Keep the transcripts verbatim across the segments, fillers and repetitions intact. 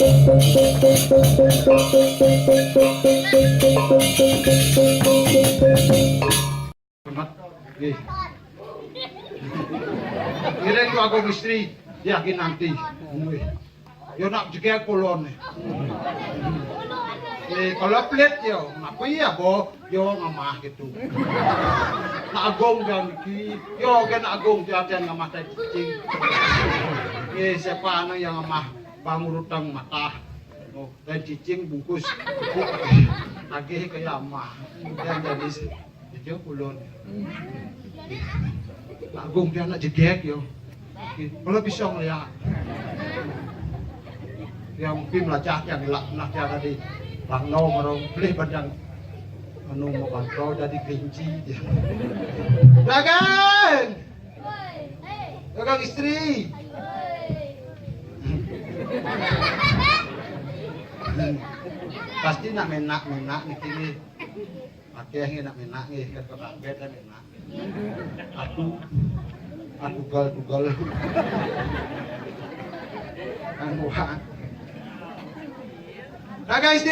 Nggih. Ngiring tu Agung Istri, yakin nanti. Nggih. Yo nak jegek kulon. Eh, kalau pelit yo, nak iya bo, yo ngamah gitu. Nak Agung jangan ki, yo kan Agung jangan ngamah tai cicing. Eh, siapa anak yang ngamah pangurutang mata? Oh, tai cicing bungkus. Agih ke amah. Jangan jadi Ijo kulon. Agung dia anak jegek yo. Kalau bisa ngeliat. Yang mungkin melacak yang ilak nak dia tadi. Langno marong beli bandang anu mau bantau jadi kelinci dia. Dagang. Dagang istri. Pasti nak menak-menak nih kini. Akeh nggih nak menak nggih, kan kok kabeh kan menak. Aku, aku tugel-tugel. Kan bukan. Nah, guys, di.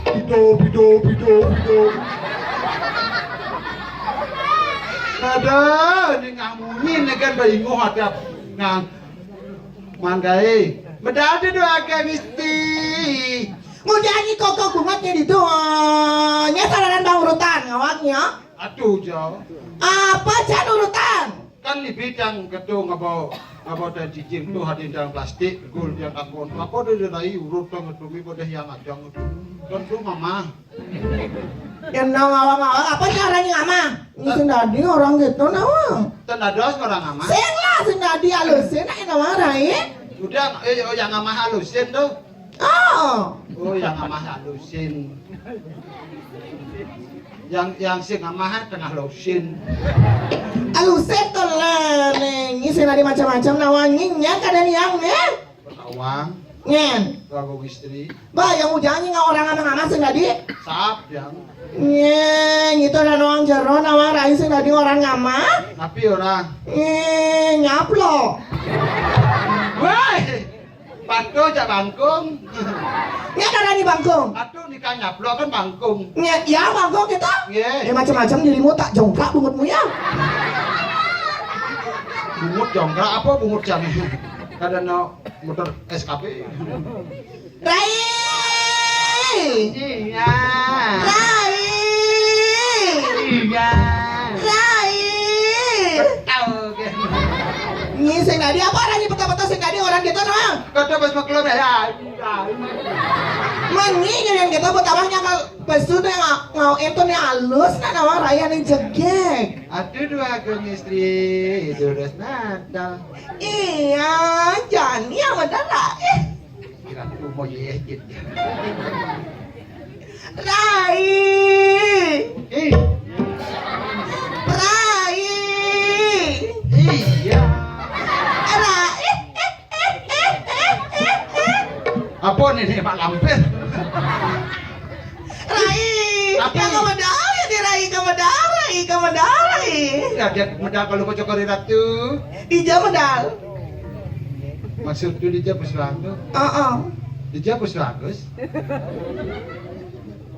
Pido, pido, pido, pido. Ada, ini ngamunyi, ini kan baingoh ada ngang manggae. Medal tu dua ke misti. Ngujangi koko bungat jadi tu. Nya saranan bang urutan ngawaknya. Aduh, jauh. Apa jan urutan? Kan ni bidang ketu ngabau, ngabau dan cicing tu hadir dalam plastik, gul dia takon. Apa dia rai urut tu ngetumi pada yang ajang tu. Tentu mama. Yang nawang-nawang apa caranya mama? Ini sing dadi orang gitu nawang. Ten ada orang mama. Sing lah sing dadi alusin nak nawang rai. Udah, eh, oh, yang mama halusin tu. Oh. Oh, yang mama halusin. Yang, yang sing mama tengah lusin. Alusin tu lah neng. Ini sing dadi macam-macam nawang nyinya kadang yang nih. Petawang. Ngen. Lagu istri. Bah, yang ujangi nggak orang ngamah-ngamah sing tadi? Sap, yang. Ngen, itu ada orang jero, nawang rai sing tadi orang ngamah. Tapi orang. Ngen, nyaplo. Woi, patuh jak bangkung. Ngen ada di bangkung. Patuh nikah nyaplo kan bangkung. Ngen, ya bangkung kita. Nggih. Ya macam-macam dirimu tak jongkrak bungutmu ya. Bungut jongkrak apa bungut jam? Kada no motor S K P. Rai. Iya. Rai. Iya. Rai. Tahu ke? Nyi sing tadi apa rai betul-betul sing tadi orang gitu no? Kata pas maklum ya. Mengi yang kita betawahnya kalau pesu tuh yang ngau itu nih halus nah nama raya nih jegek. Aduh dua agung istri itu udah Natal. Iya, jani yang bener lah. Eh. Kira aku mau ye gitu. Rai. Eh. Rai. Iya. Rai. Apa nih nih Pak Lampir? Rai, apa? Kamu medal ya di Rai, kamu medal Rai, kamu medal Rai. Ya dia medal kalau kau cokori ratu. Ija medal. Maksud tu dia puswango. Heeh. Dia puswango.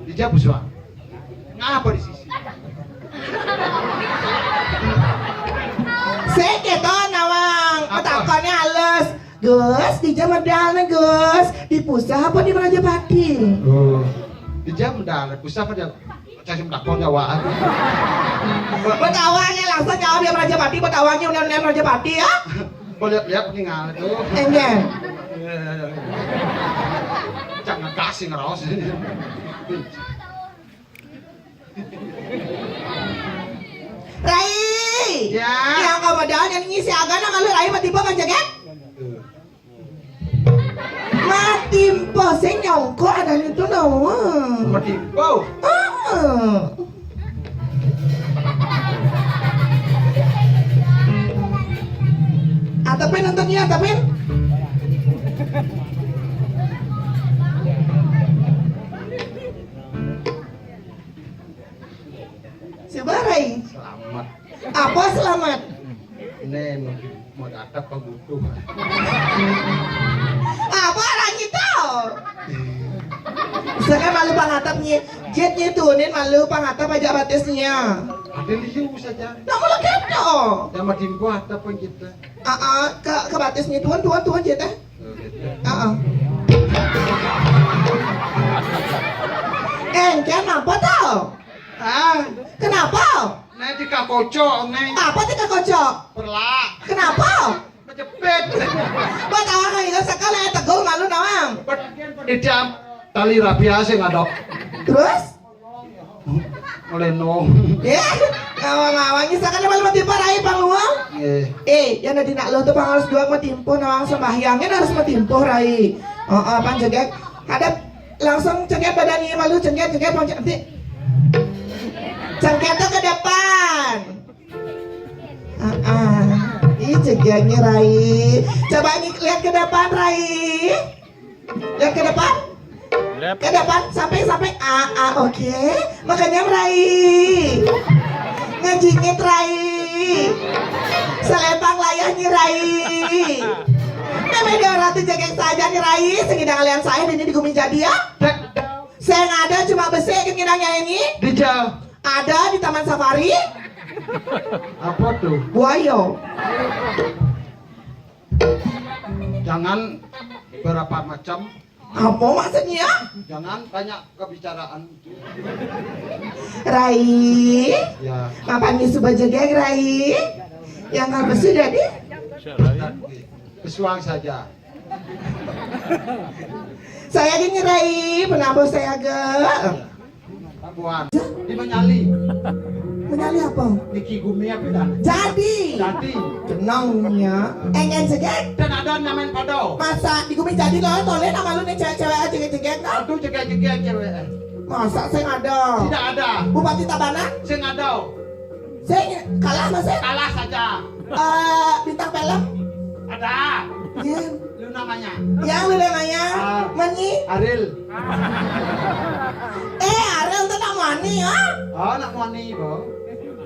Dia puswango. Ngapa di sisi? Sing keto nawang, apa? Petakonnya halus. Gus, dija medal nih Gus. Di Pusah apa di Merajapati? Oh. Dija medal, Pusah apa dia? Cacing takon nyawaan. Betawanya langsung nyawa dia Merajapati, betawanya udah udah Merajapati ya. Kau lihat-lihat nih ngal tuh. Enggak. Jangan kasih ngeraos. Rai. Ya. Yang kamu dah yang ngisi agak nak kalau Rai mati apa kan jagat? Matimpo sing nyongko ada itu nawa. Matimpo. Ah. Atapin nontonnya, atapin. Atap pembutuh. Apa orang itu? Misalkan malu pangatap nyi, jit nyi tunin malu pangatap aja batisnya. Ada liu saja. Nak malu keto. Yang matimpo atap pun kita. Ah, ah, ke, ke batisnya tuan, tuan, tuan jit eh. Ah, ah. Eh, kenapa tau? Ah, kenapa? Nah, tika kocok, nih. Apa tika kocok? Perlak. Kenapa? Kejepit. Buat awak yang itu sekali, eh, tegur malu nawang. Di jam tali rapia sih ngadok. Terus? Oleh no. Ya, ngawang-ngawang. Misalkan malu matimpo rai pangluang. Eh. Eh, yang ada nak lo tuh pang harus dua matimpo nawang sembahyangnya harus matimpo rai. Oh, oh, pang jegek. Hadap langsung cengket badannya malu, cengket, cengket, pang cengket. Cengket tuh ke depan. Ah, ah. Ih, cengketnya Rai. Coba nyi-, lihat ke depan, Rai. Lihat ke depan. Ke depan, sampai, sampai. Ah, ah, oke. Makanya Rai. Ngejingit Rai. Selempang layahnya Rai. Memang dia orang tuh jegek saja nih Rai. Sengidang kalian saya ini di gumi jadi ya. Saya nggak ada cuma besi kengidangnya ini. Dijal. Ada di Taman Safari. Apa tuh? Buaya. Jangan berapa macam. Apa maksudnya? Jangan banyak kebicaraan. Rai. Ya. Mapan ni suba jegek, Rai. Yang nggak besu jadi? Kesuang saja. Saya gini, Rai. Penambo saya ge. Buan. Di Menyali. Menyali apa? Niki gumi apa dah? Jadi. Jadi. Tenangnya. Engen seget. Dan ada namain pado. Masa di gumi jadi lo toleh nama lu nih cewek-cewek aja cegek kan? Aduh, cegek-cegek cewek. Masa sing ada? Tidak ada. Bupati Tabanan? Sing ada. Sing kalah masih? Kalah saja. Eh, bintang film? Ada. Iya. Lu namanya? Yang lu namanya? Ah. Manyi? Ariel. Eh, Ariel tuh nak Mani ya? Oh, nak Mani, Bo.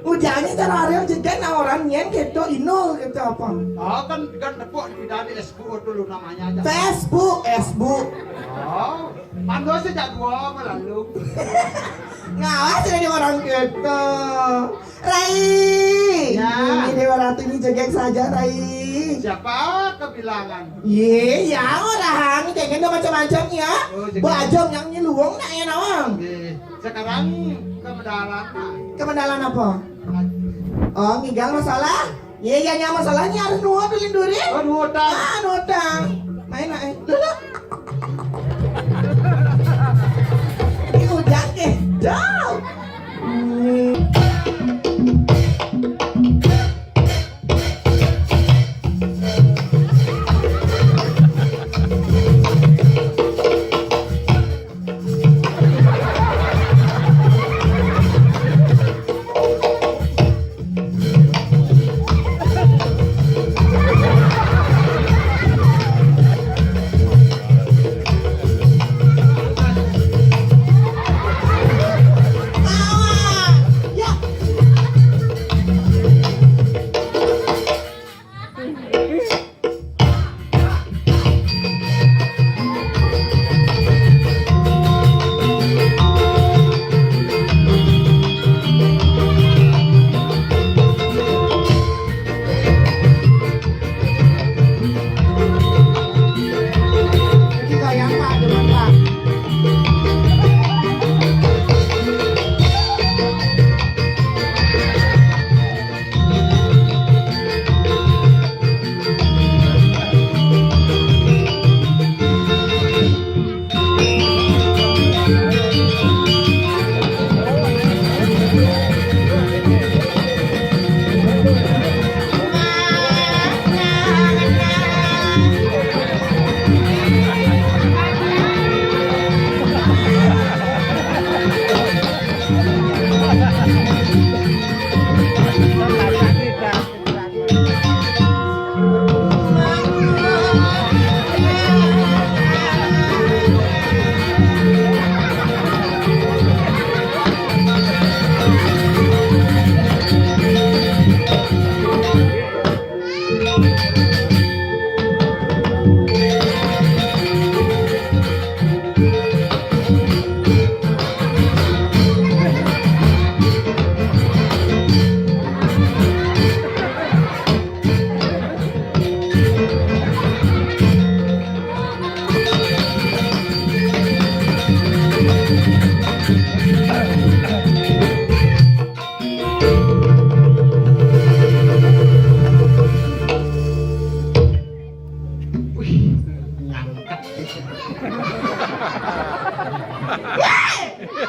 Ujarnya cara Ariel jegek nah orang nyen gitu, Inul gitu apa? Oh, kan, kan tepuk di bidang di Facebook dulu namanya aja. Facebook, Facebook. Oh, pandu sejak gua melalu. Ngawas jadi orang gitu. Rai. Ya. Ini Dewa Ratu ini jegek saja, Rai. Siapa kebilangan? Ye, ya orang ini kayaknya udah macam-macam ya. Oh, jegek. Bu Ajong yang nyeluwung nak ya nawang. Ye. Sekarang kemendalan. Kemendalan apa? Lagi. Oh, ngigal masalah? Ye, ya nyama masalahnya harus nuhut dulu duri. Oh, nuhut, ah. Ah, nuhut, ah. Main, main. Dulu. Ini udah ke. Jauh.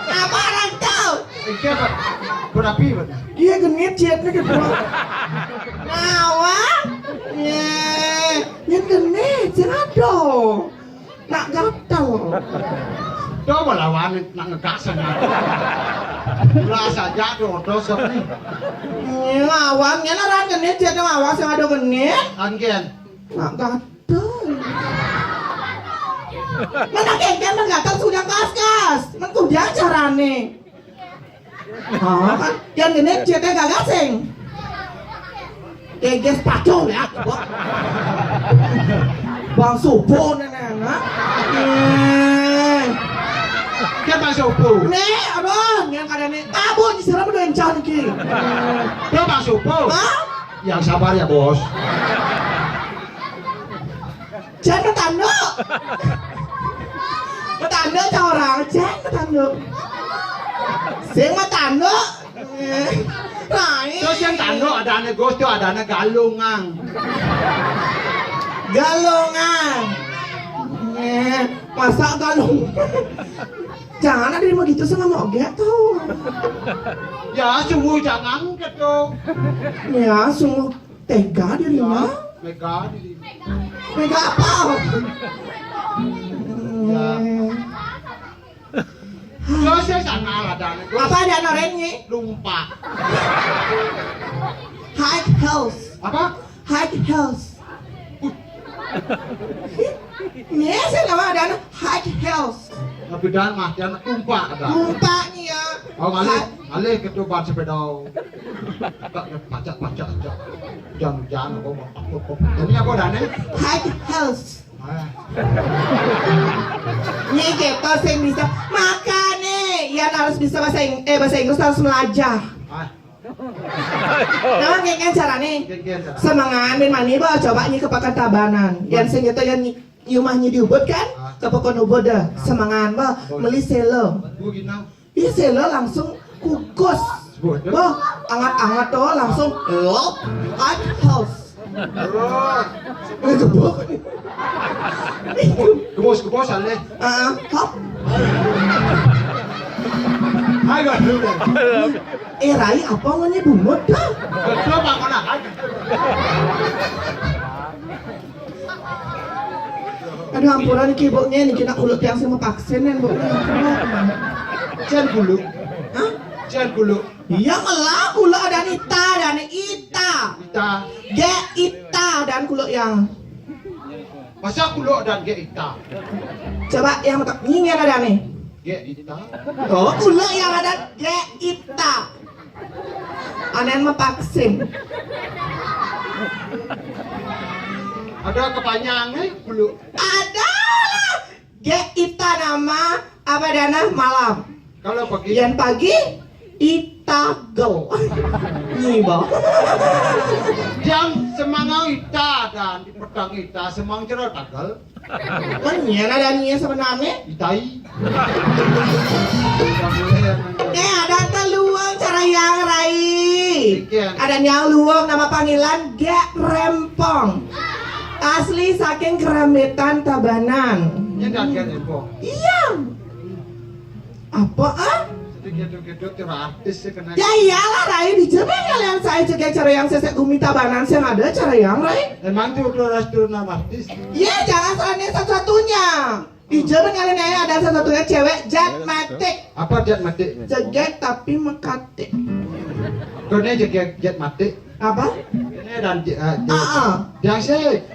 Apa orang tahu? Iki apa? Berapi, Pak. Iya, genit, ciatnya gitu. Nawa? Iya. Yang genit, sing adoh. Nak gatel. Coba lawan, nak ngegas sana. Lah saja tuh, terus nih. Iya, lawan, ngene orang genit, ciatnya lawan, sing adoh genit. Anggen. Nak gatel. Mana kengken menggatal sudah kaskas. Mentudian carane. Ah, kan yang gini cetek gagasing. Geges pacul ya. Bang Supo nenek, ha? Eh. Dia Bang Supo. Nih, aduh, yang kada nih. Tabun, disiram udah encah niki. Dia Bang Supo. Hah? Yang sabar ya, Bos. Jangan metanduk. Metanduk cah orang, jangan metanduk. Sing metanduk. Eh, lain. Terus yang tanduk ada ane Gus, tuh ada ane galungan. Galungan. Eh, masa galung? Jangan ada yang begitu sama moge tuh. Ya, sungguh jangan gitu. Ya, sungguh tega dirinya. Ya, mega diri. Mega apa? Ya. Hmm. Terus ya sana ada nih. Apa ada orang nih? Lupa. High heels. Apa? High heels. Nih, saya nama ada high heels. Tapi dan mah, dan tumpak ada. Tumpak nih ya. Oh, ngalih, ngalih ketupat sepeda. Tak pacak-pacak aja. Hujan-hujan apa, apa, apa. Ini apa dah nih? High heels. Ah. Nih kita sing bisa makane, ya harus bisa bahasa Ing eh bahasa Inggris harus melajah. Ah. Nah, ngene carane. Ngene, ngene. Semengan bin mani ba coba nyi ke Pekan Tabanan. Yang sing itu yang nyi, nyi umah nyi di Ubud kan? Ah. Ke Pekan Ubud dah. Ah. Semengan ba meli selo. Bu gini. Iya selo langsung kukus. Sebut, ya. Wah, anget-anget tuh langsung lop. Hot house. Terus. Eh, gebuk. Gebus, gebus, aneh. Heeh, hop. Ayo, aduh. Eh, Rai, apa namanya bungut dah? Betul, Pak, mana? Aduh, ampuran iki, Bu, niki nak kuluk tiang sing mepaksin, Bu. Jan kuluk. Hah? Jan kuluk. Iya, melah kuluk ada Nita, ada Ita. Ita. Gek Ita dan kuluk yang. Masa kuluk dan gek Ita? Coba yang tak nyingan ada nih. Gek Ita. Oh, kuluk yang ada gek Ita. Anen mepaksin. Ada kepanjangan kuluk. Ada lah. Gek Ita nama apa dana malam. Kalau pagi? Yang pagi Itagel. Nyiba. Jam semangau Ita dan di petang Ita semang jero tagel. Kan nyana dan nyia sebenarnya. Itai. Eh, ada teluang cara yang rai. Ikan. Ada yang luang nama panggilan Gek Rempong. Asli saking Kerambetan Tabanan. Ini dan Gek Rempong. Iya. Apa ah? Jadi gitu-gitu tuh artis sih kena. Ya iyalah rai di Jepang kalian saya juga cara yang sesek gumi Tabanan yang ada cara yang rai. Emang tuh kelas turunan artis. Iya, jangan salahnya satu-satunya. Di Jepang kalian ada satu-satunya cewek jat matik. Apa jat matik? Jeget tapi mekatik. Kone jeget jat matik. Apa? Ini dan je- eh, je- Ah, ah. Yang sih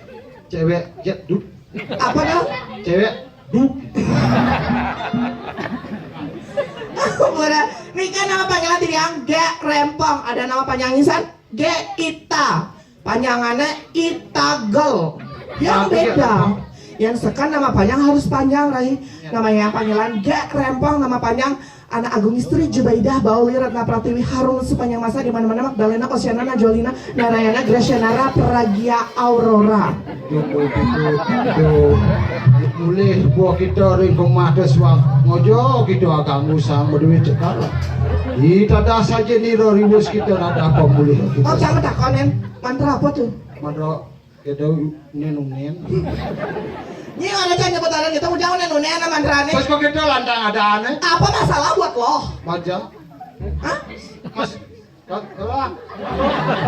cewek jat duk. Apa dah? Cewek duk. Murah. Ini kan nama panggilan diri yang Gek Rempong. Ada nama panjang insan? Gek Ita. Panjangannya Itagel. Yang beda. Yang sekarang nama panjang harus panjang, Rai. Namanya panggilan Gek Rempong, nama panjang Anak Agung Istri Jubaidah Bauli Ratna Pratiwi harum sepanjang masa di mana-mana Magdalena Oceana Najolina Narayana Graciana Pragia Aurora. Mulih buah kita ring kemah deswang ngojo kita agak musang berduit cekal. Kita dah saja ni riwus kita ada apa mulih kita. Oh, jangan takonin. Mantra apa tuh? Mantra kita nenu nen. Ini ada cah nyebut aran gitu, mau jauh nih, nune, anak mandrane. Terus kok gitu lantang ada aneh? Apa masalah buat lo? Baja. Hah? Mas, Mas, lah.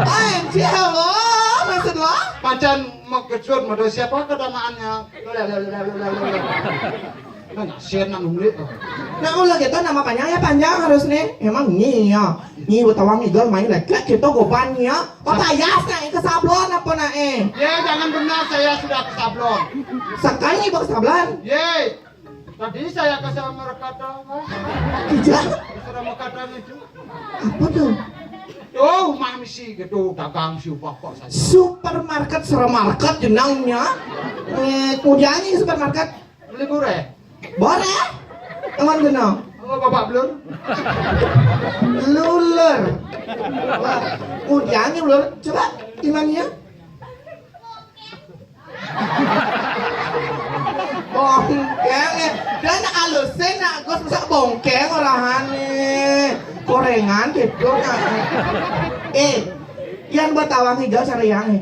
Ah, M C lo, maksud lo? Pacan mau kecut, mau siapa kedamaannya? Nah, ngasih nang ulit. Nah, ulah gitu, nama panjang ya panjang harus nih. Emang nih ya, nih buat tawang igal main lek gitu goban ya. Kok tayas naik ke sablon apa naik? Ya, jangan benar, saya sudah ke sablon. Sekali ibu ke sablon. Ye, tadi saya ke sama mereka. Ija? Sama mereka itu. Apa tuh? Tuh, mah misi gitu, dagang si bapak saya. Supermarket, supermarket jenangnya. Eh, kudiannya supermarket. Beli bure. Bore? Aman kena. Oh, bapak belum. Luler. Wah, kudiannya belum. Coba, imannya. Bongkeng ya. Dan alusnya nak gus masa bongkeng orahane. Korengan gitu. Eh, yang buat tawang hijau cara yang.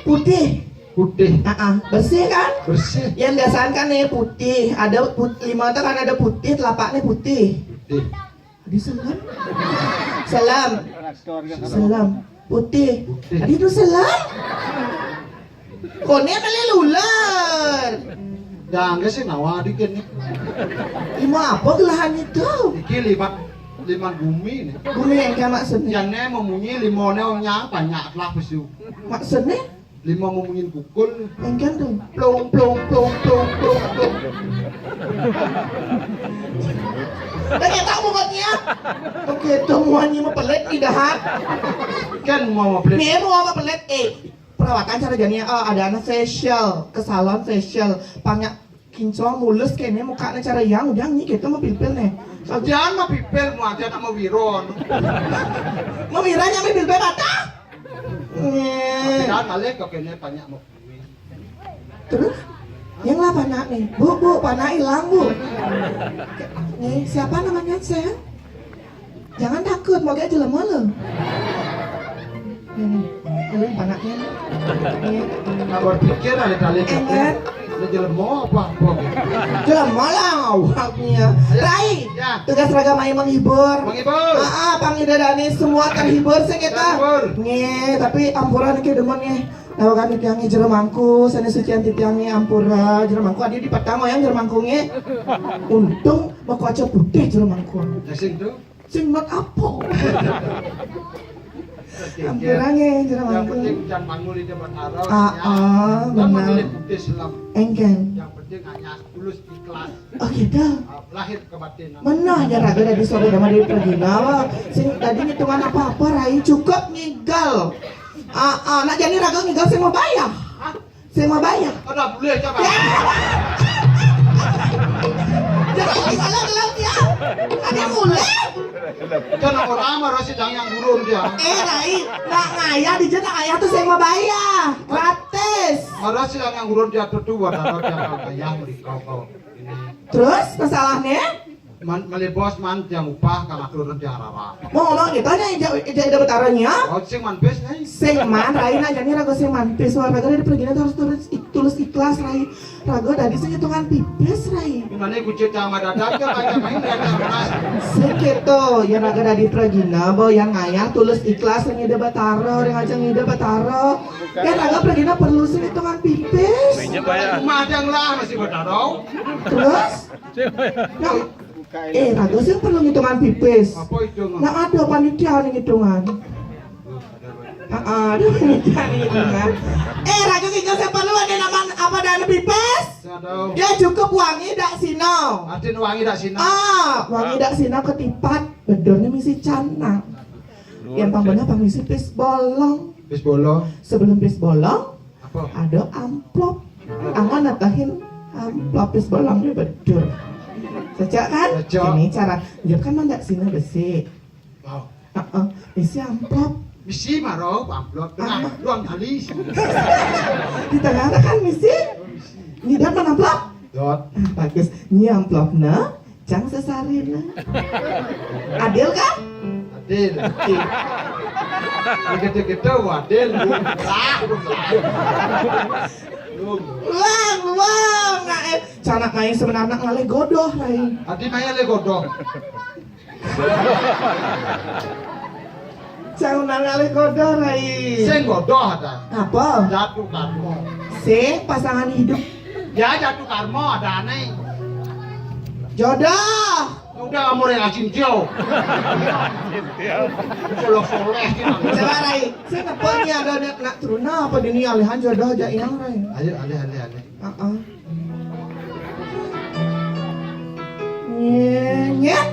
Putih. Putih. Ah, ah. Bersih kan? Bersih. Yang biasaan kan nih putih. Ada put lima tuh kan ada putih, telapaknya putih. Putih. Tadi selam. Selam. Selam. Putih. Putih. Tadi itu selam. Kone beli luler. Jangan sih nawa dikit nih. Lima apa gelahan itu? Iki lima lima bumi nih. Bumi yang kayak maksudnya. Jane memunyi limone wong nyang banyak lah besu. Maksudnya? Lima memunyi pukul. Engken tuh. Plung plung plung plung plung plung. Lagi tak mukanya. Oke, temuannya mau pelit nih dahat. Kan mau pelit. Nih mau apa pelit? Eh, perawatan cara jadinya, oh, ada anak facial, ke salon facial, banyak kinclong mulus kene mukanya cara yang udah nih kita mau pilpil nih. Sajan mau pilpil, mau aja sama wiron. Mau wiron yang pilpil mata? Tapi kan alih kok kene banyak mau kuwi. Terus? Yang lah panak nih, bu, bu, panak hilang bu. Nih, siapa namanya sayang? Jangan takut, mau gak jelema lo. Nih, nih, panak nih. Nih. Nah, berpikir alih-alih. Enggak. Ini jelema apa apa gitu? Jelema lah awaknya. Rai, ya. Tugas raga main menghibur. Menghibur. Ah, ah, pangidadani semua terhibur sih kita. Terhibur. Nih, tapi ampuran ke demen nih. Nah, kan titiangnya jero mangku, sana sucian titiangnya ampura, jero mangku adi di petang yang jero mangkungnya. Untung mau kaca putih jero mangku. Sing tuh. Sing mat apa? Ampurannya jero mangku. Yang penting jangan bangun di depan arah. Ah, ah, benar. Putih selam. Engken. Yang penting hanya tulus ikhlas. Oh gitu. Lahir kebatinan. Mana ya raga dari suara damai dari pergina. Sing tadi ngitungan apa-apa rai cukup ngigal. Ah, ah, nak jadi raga ngigal sing mau bayar. Sing mau bayar. Ada boleh coba. Jangan salah dalam dia. Ada mulai. Kan orang marah sih yang gurun dia. Eh rai, nak ngayah di jena ayah tuh sing mau bayar. Gratis. Marah sih yang gurun dia tuh buat apa dia kayang di kau. Terus masalahnya? Man, meli bos man yang upah kalau turun di arah. Mau ngomong gitu aja ija ija ida betaranya. Oh, sing man bis nih. Sing man rai nanya nih raga sing man bis wah raga dari pergi nanti harus tulus ik- tulus ikhlas rai. Raga dari sing hitungan pipis rai. Gimana kucit sama dadang ke banyak main dia mas. Sing gitu ya raga dari pergi nabo yang ngayah tulus ikhlas yang ida batara yang aja ngida batara. Ya raga pergi perlu sing hitungan pipis. Madang lah masih batara. Terus? Nah, eh, raga sing perlu ngitungan pipis. Apa itu? Nah, ada panitia nih ngitungan. Ah, ada panitia nih ngitungan. Eh, raga kita sing perlu ada nama apa dana pipis? Dia cukup wangi dak sino. Artinya wangi dak sino. Ah, wangi dak sino ketipat. Bedornya misi canang. Yang pang benar pang misi pis bolong. Pis bolong. Sebelum pis bolong, apa? Ada amplop. Anggo natahin amplop pis bolongnya bedur. Sejak kan? Sejak. Ini cara, dia kan mandak sini besi. Wow. Heeh, isi amplop. Misi maro amplop. Tengah ruang kali. Di tengah kan misi. Ini dia mana amplop? Dot. Ah, bagus. Ini amplop nah. Cang sesarina. Adil kan? Adil. Adil. Gede-gede adil. Lah, lah. Luang, luang, nak, eh. Sanak main sebenarnya ngalih godoh, Rai. Adi main ngalih godoh. Sanak ngalih godoh, Rai. Sing godoh ada. Apa? Jatuh karma. Sing pasangan hidup. Ya, jatuh karma ada aneh. Jodoh. Udah kamu yang asin tio. Soleh-soleh gitu. Coba, Rai. Sing apa ni ada nak, nak teruna apa dini alihan jodoh aja yang, Rai? Ayo, alih, alih, alih. Heeh. Nyet, nyet.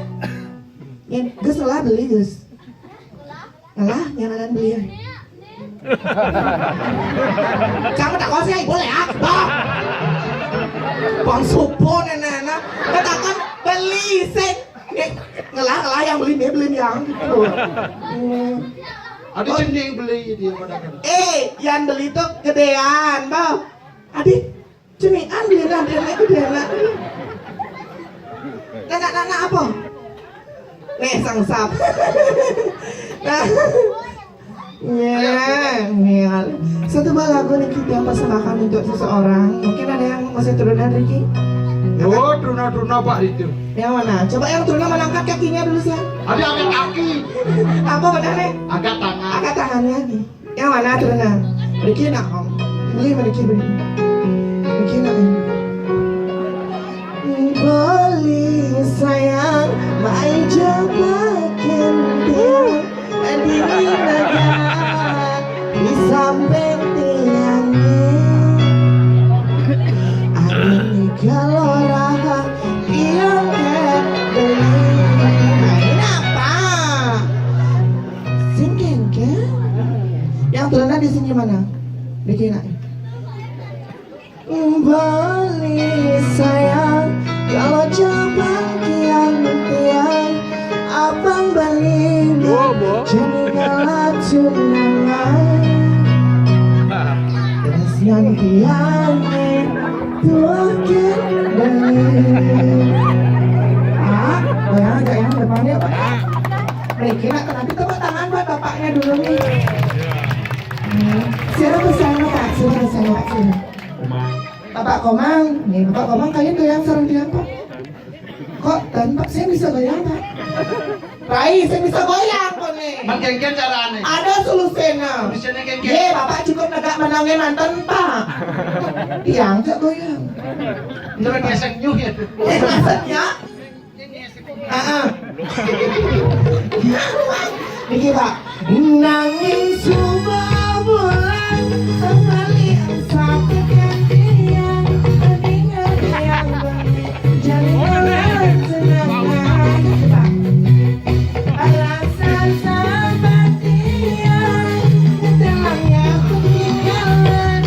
Nyet, Gus, ngelah beli, Gus. Ngelah, nyet, ngelah beli. Kamu tak kau sih, boleh ah, bah. Bang Supo nenek-nenek, katakan beli sih. Nyet, ngelah, ngelah yang beli, dia beli yang gitu. Hmm. Ada Oh. Cending beli dia pada kan. Eh, yang beli tuh gedean, bah. Adi, cemian beli lah, dia naik dia nak. Nak, nak, nak, nak apa? Nih, sangsap. Nah. Ya, ya. Satu buah lagu nih kita persembahkan untuk seseorang. Mungkin ada yang masih turunan, Ricky? Oh, teruna-teruna Pak itu. Yang mana? Coba yang teruna mana, angkat kakinya dulu, sih. Ada angkat kaki. Apa benar nih? Angkat tangan. Angkat tangannya nih. Yang mana teruna? Ricky nak, Om. Beli, beli, beli. Ricky nak, Om. Beli sayang, mai jamakin tiang. Di naga, di samping tiang. Ada ni kalau rahang, tiang ke beli. Main apa? Sing kengkeng. Yang teruna di sini mana? Di kiri. Beli sayang, kalau cabang tiang-tiang, abang beli. Dua, Bu. Jadi galak tunangan. Terus yang tiang, tuakin beli. Ah, bayang agak yang depannya, Pak. Baik, kita nanti tepuk tangan buat bapaknya dulu nih. Hmm. Siapa pesan, Pak? Siapa pesan, Pak? Siapa? Bapak Komang. Nih, Bapak Komang, kalian goyang sareng tiang, Pak. Kok tanpa saya bisa goyang, Pak? Rai, saya bisa goyang, kok nih. Makin carane. Ada solusena. Solusena kengken. Ye, Bapak cukup negak menangnya mantan, Pak. Tiang cak goyang. Terus gesek nyuh ya. Eh, maksudnya? Heeh. Niki, Pak. Nanging suba bulan, kembali sakit hati yang, mendingan yang beli, jadi orang senang. Niki, Pak. Alasan sabar tiang, telangnya ketinggalan.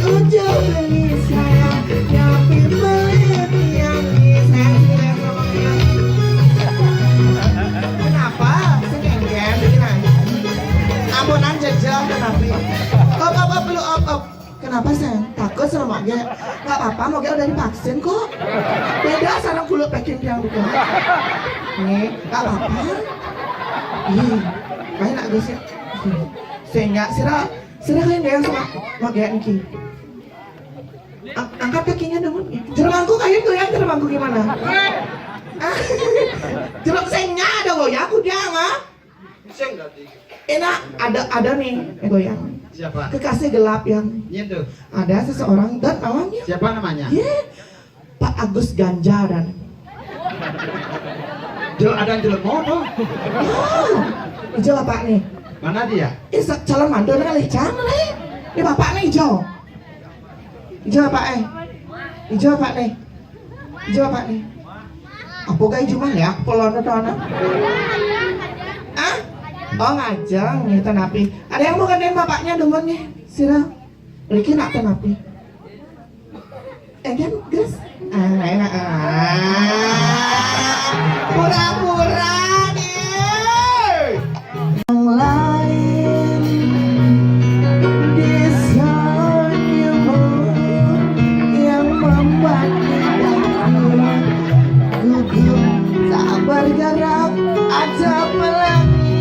Ujo beli sayang, nyapi beli tiang, di saya. Kenapa? Sing kengken, bikin aja. Ampunan jejel, kenapa? Op, op, op, dulu, op, op. Kenapa, sayang? Takut sama moge? Nggak apa-apa, moge udah divaksin kok. Beda sama kulit packing yang bukan. Nih, nggak apa-apa. Ih, main agak sih. Sehingga sira, sira kalian goyang sama moge niki. Ang-, angkat kakinya dong. Jermangku kalian goyang, jermangku gimana? Ah, jeruk sehingga ada goyang, aku dia nggak? Sing tadi. Enak, ada, ada nih, eh, goyang. Siapa? Kekasih gelap yang Nyen tuh. Ada seseorang dan awalnya. Siapa namanya? Ye, Pak Agus Ganjaran. Jel ada jelema tuh. Oh, Ijo bapak nih. Mana dia? Eh, sa-, calon mantu nih kali, jangan nih. Ini bapak nih, Ijo. Ijo bapak eh. Ijo bapak nih. Ijo bapak nih. Apa gaya cuma ya? Polon atau anak? Ah? Oh, ngajeng, ya, tenapi. Ada yang mau gantiin bapaknya dulu nih? Sira. Riki nak tenapi. Eh, kan, Gus? Ah, enak. Ah. Pura-pura nih. Yang lain di senyummu yang membuat kita gugup tak bergerak atau pelangi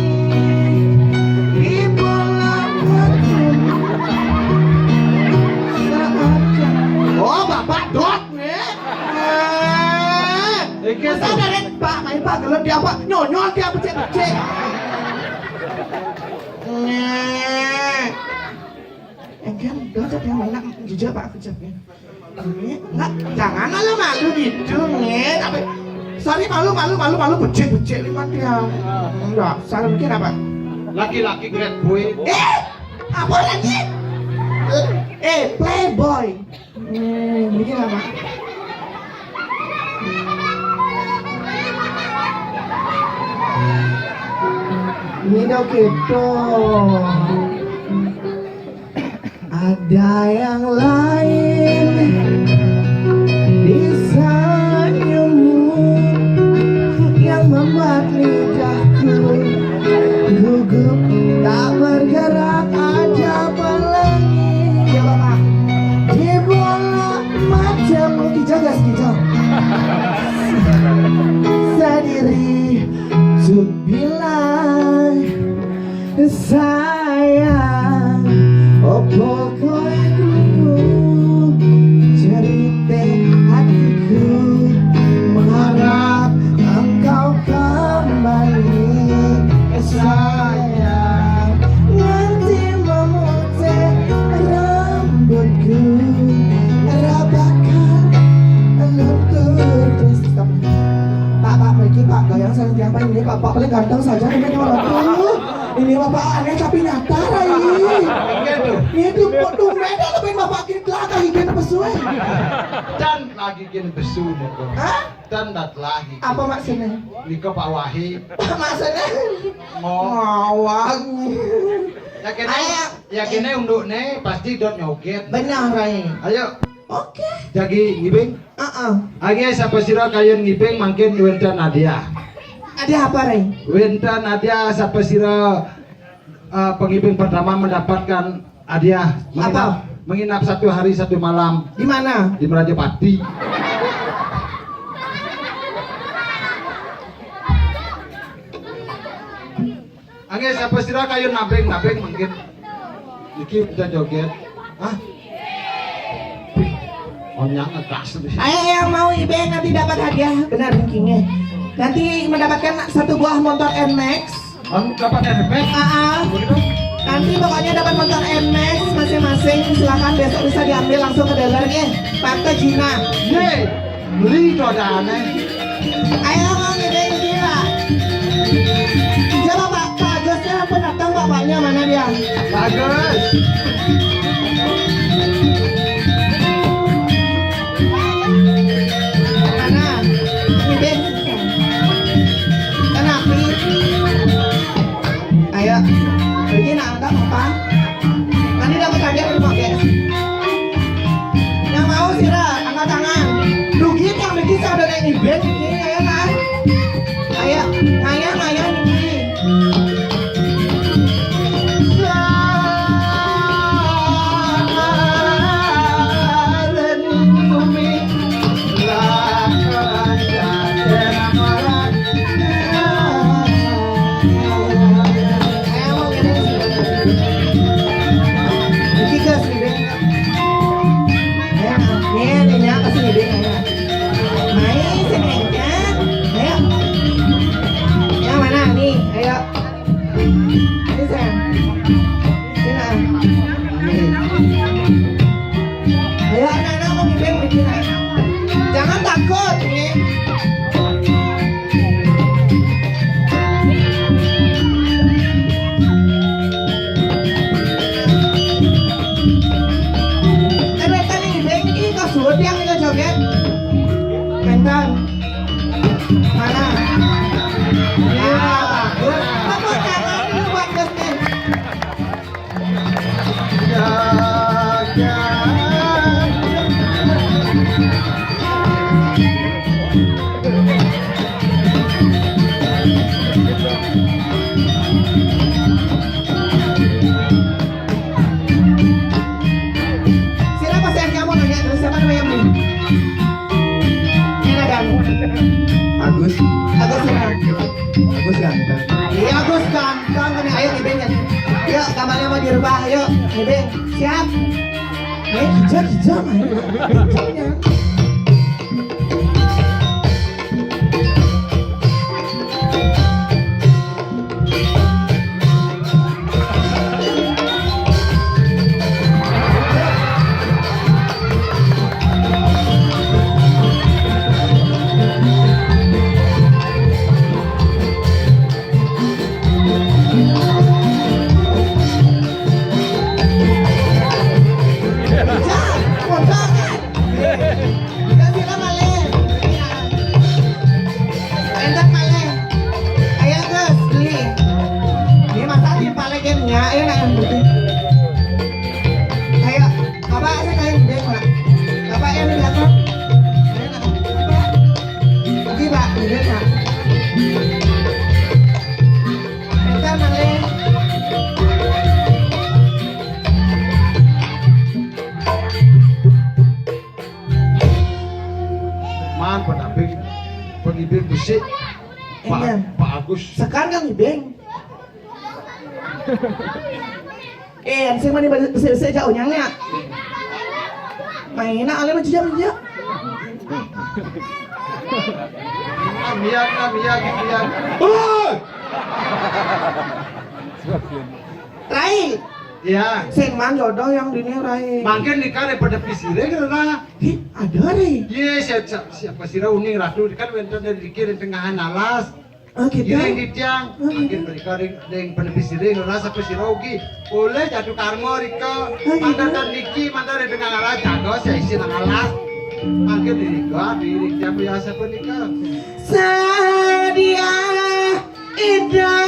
di bola matamu. Saat Iki sadar, Pak, main Pak, gelem dia apa? Nyonyol dia becek-becek. Nih. Engken, dia jadi yang enak, jujur, Pak, aku jawabnya. Nih, enggak, jangan malu-malu gitu, nih. Tapi, sorry, malu, malu, malu, malu, becek-becek, lima dia. Enggak, salah mungkin apa? Laki-laki grade boy. Eh, apa lagi? Eh, playboy. Hmm, ini apa? Ini dong gitu. Ada yang lain di senyummu yang membuat lidahku gugup tak bergerak, ada pelangi. Ya, Bapak. Di bola matamu, kijang, gas, kijang. Sendiri untuk bilang sayang, opo kowe krungu cerita hatiku, mengharap engkau kembali. Sayang, nganti memutih rambutku, rapakan luntur. Pak, Pak, pergi, Pak, goyang saya tiap ini, Pak, Pak paling ganteng saja, ini orang tuh. Ini Bapak aneh tapi nyata, Rai. Iya tuh. Ini tuh, kok tumben ya, tapi Bapak kini telah kali gini pesuai. Dan lagi gini pesu nih, Bang. Hah? Dan dat lagi. Apa maksudnya? Niko Pak Wahid. Apa maksudnya? Mau. Ngawang. Ya kene, ayo. Ya kene unduk nih, pasti dot nyoget. Benar, Rai. Ayo. Oke. Jagi ngibing. Heeh. Age sapa sira kayun ngibing mangkin wenten hadiah. Hadiah apa, Rai? Wenten hadiah sapa sira, eh, pengibing pertama mendapatkan hadiah menginap, apa? Menginap satu hari satu malam. Di mana? Di Merajapati. Angge sapa sira kayun nabeng, nabeng mangkin. Iki udah joget. Hah? Onyang ngegas nih. Ayo yang mau ngibing nanti dapat hadiah, benar rankingnya. Nanti mendapatkan satu buah motor N-Max. Kamu dapat N-Max? Ah, ah. Begitu? Nanti pokoknya dapat motor N-Max masing-masing. Silakan besok bisa diambil langsung ke dealer ya. Tante Gina. Yeay. Beli codane. Ayo, Bang, ini, ini, Pak. Coba, Pak, Pak Agusnya pun datang, Pak. Paknya mana dia? Bagus. Mana? Ini. Kenapa? Ayo, pergi nak angkat apa? Nanti dapat hadiah rumah, guys. Yang mau sira angkat tangan. Dugi yang dugi saya udah nyanyi band ini, ayo kan? Ayo, ayo, ayo, ayo. Ayo. Yang mana nih? Ayo. Ini, sayang. Sini, ah. Ayo, anak-anak mau ngibing, ngibing, ah. Jangan takut, nih. Kan wétan ngibing iki kok suwut yang itu joget. Wétan. Mana? Ya, bagus. Tepuk tangan dulu buat Justin. Siapa sih yang mau nanya terus? Siapa namanya, Bli? Enak kan? Agus. Agus siapa? Agus ganteng. Iya, Agus ganteng. Kan, ayo, ngibing, kan. Yuk, kamarnya mau dirubah. Yuk, ngibing. Siap? Eh, kijang, kijang, ayo. Kijang, ya. Man, pendamping, pengibing besi. Pak, Pak Agus. Sekarang kan ibing. Eh, sing mana besi, besi jauh nyangnya. Main nak alih macam dia. Amian, amian, gitu ya. Oh! Rai. Ya. Sing man jodoh yang dunia Rai. Mangkin nikah daripada pisire kena. Ih, ada Rai. Iya, siapa, siapa sira uning ratu kan wenten dari dikiring tengahan alas. Oh, gitu. Giring di tiang, makin mereka ring, ring penepis ring, rasa pesirogi. Boleh jatuh karma rika, oh, gitu. Mantan dan niki, mantan di tengah alas, jago saya isi nang alas. Makin di rika, di rika biasa penika. Sadia ida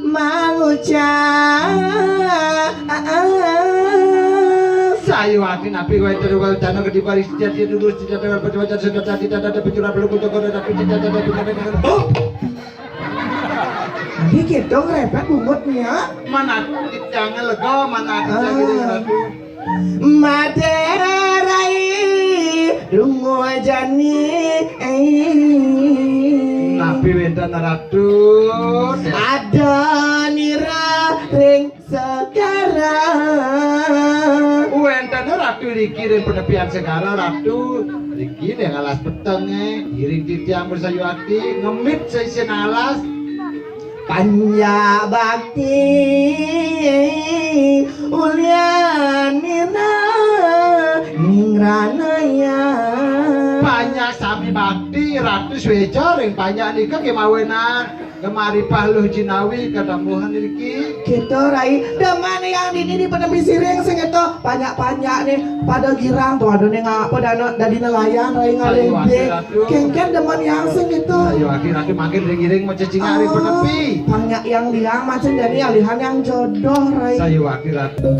mangucap. Sayu ati napi wae terus wae jana gede paris jati dulu tidak dengan perjuangan sudah tadi tidak ada pencurah belum kocok ada tapi tidak ada pencurah. Oh! Iki dong repet bungut nih ya. Mana jangan lega, mana ada gitu ya, Ratu. Maderai dungu ajani. Napi wenten Ratu. Ada nira ring segara. Wenten Ratu riki ring penepian segara, Ratu. Riki ring alas petenge, iring titiang bersayu ati, ngemit seisin alas. Panjak bakti ulian nina ningranaya. Panjak sami bakti, Ratu Sweja ring panjak nika kemawenan. Kemari paluh jinawi kadamuhan niki. Gitu, Rai. Demen yang dini di penepi siring sing itu banyak-banyak nih. Pada girang tuh, ada nih ngapa dana dadi nelayan, Rai, ngalih. Ayo, Adi Ratu. Kengken demen yang sing itu. Ayo, Adi Ratu makin ring-iring macecingak ring penepi. Banyak yang liang macam jadi alihan yang jodoh, Rai. Ayo, Adi Ratu.